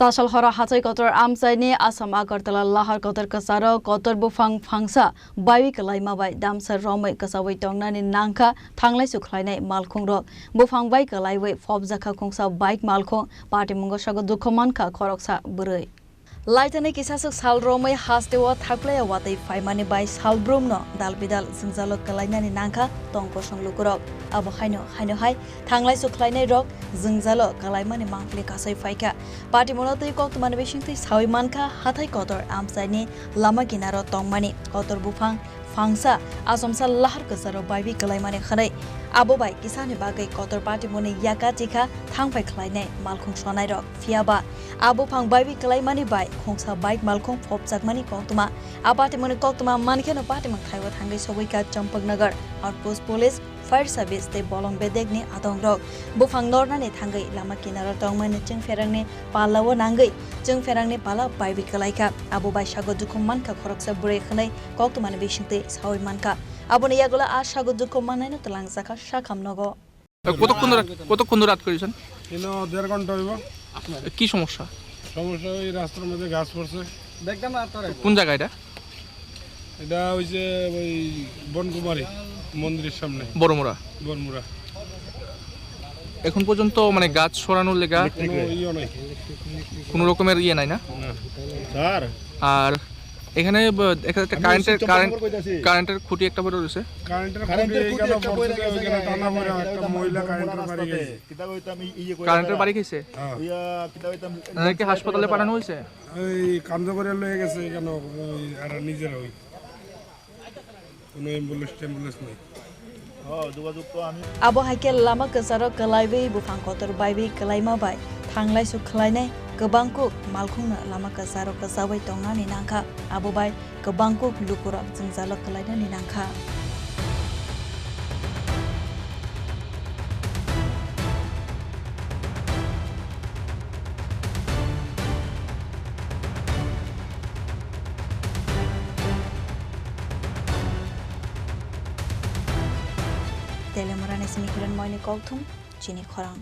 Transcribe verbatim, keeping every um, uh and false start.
Tasal horo hachai kotor amchaini Assam Agartala lahar kotor kwcharo kotor buphang phangsa baiwi kwlaima bai damsa romwi kwchaui tongnani nangkha thanglaisu khlainai malkhungrok. Buphang bai kwlaiwi phobjakha khungsa bike malkhung, patimungo sago dukho mankha khoroksa bwrwi. Laithani kisaswk sal romwi hasteo thaklaiya watwi phaimani bai salbrumno dal bidal jwngjalo kwlainani nangkha tong kosong lukurok. Abo haino haino hai thanglaisu khlainairok jwngjalo kwlaimani mangpili kasai phaikha. Patimungo twi koktwmani bisingtwi saui mankha hathai kotor amchaini lama kinaro tongmani kotor buphang phangsa achomsa lahar kwcharo baiwi kwlaimani hwnwi. Abo bai kisani bagwi kotor patimuni yaka chikha thangphai khlainai malkhung sonairok. Phiyaba a buphang baiwi kwlaimani bai khungsa bike malkhung phobjakmani koktwma. A patimuni koktwma mankheno patimung thaibo thangwi sogwikha Champaknagar Outpost Police, Fire Service tei bolong bedekni adongrok. Buphang nornani thangwi lama kinaro tongmani chwngpherangni palao nangwi chwngpherangni pala baiwi kwlaikha. Abo bai sago dukhu mankha khoroksa bwrwi hwnwi koktwmani bisingtwi saui mankha. Aboni yagulo a sago dukhu mannaino twlangjakha sakham nogo. কতক্ষণ ধরে, কতক্ষণ ধরে আটকে রয়েছেন? এলো দেড় ঘন্টা হইব। কি সমস্যা? সমস্যা ওই রাস্তার মধ্যে গাছ পড়ছে। কোন জায়গা এটা? এটা ওই যে ওই বনকুমারী মন্দিরের সামনে। বড়মুড়া। বড়মুড়া। এখন পর্যন্ত মানে গাছ সরানোর লেগা কোনো ইয়ে নাই। কোনো রকমের ইয়ে নাই না? না। স্যার। আর এখানে ব-, এখানে একটা আমি কারেন্টের, ওষুধ চম্পা কারেন্ট, নম্বর কইতাছি। কারেন্টের খুঁটি একটা পড়ে রয়েছে। কারেন্টের কারেন্টের খুঁটি খুঁটি এখানে একটা পড়ছে পড়ে যে গেছে, ওইখানে এটা টানা পড়ে একটা একটা মহিলা কারেন্টের বাড়ি রাস্তাতে। গেছে। কিতা কইতাম, ই-, ইয়ে করে কারেন্টের তারা। বাড়ি খাইছে? হ্যাঁ। ইয়া, কিতা কইতাম, নাকি হাসপাতালে তারা। পাঠানো হয়েছে? এই কামজা করে লয়ে গেছে এখানে, ওই, আর নিজেরা ওই। কোনো অ্যাম্বুলেন্স ট্যাম্বুলেন্স নেই। হ্যাঁ, যোগাযোগ তো আমি Abo hai khe lama kwcharo kwlaiwi buphang kotor baiwi kwlaima bai thanglaisu khlainai kwbang kuk malkhungno lama kwcharo kwchaui tongnani nangkha. Abo bai kwbang kuk lukurok jwngjalo kwlainani nangkha. Telemorani simi Kiran Moini kokthum chini khorang.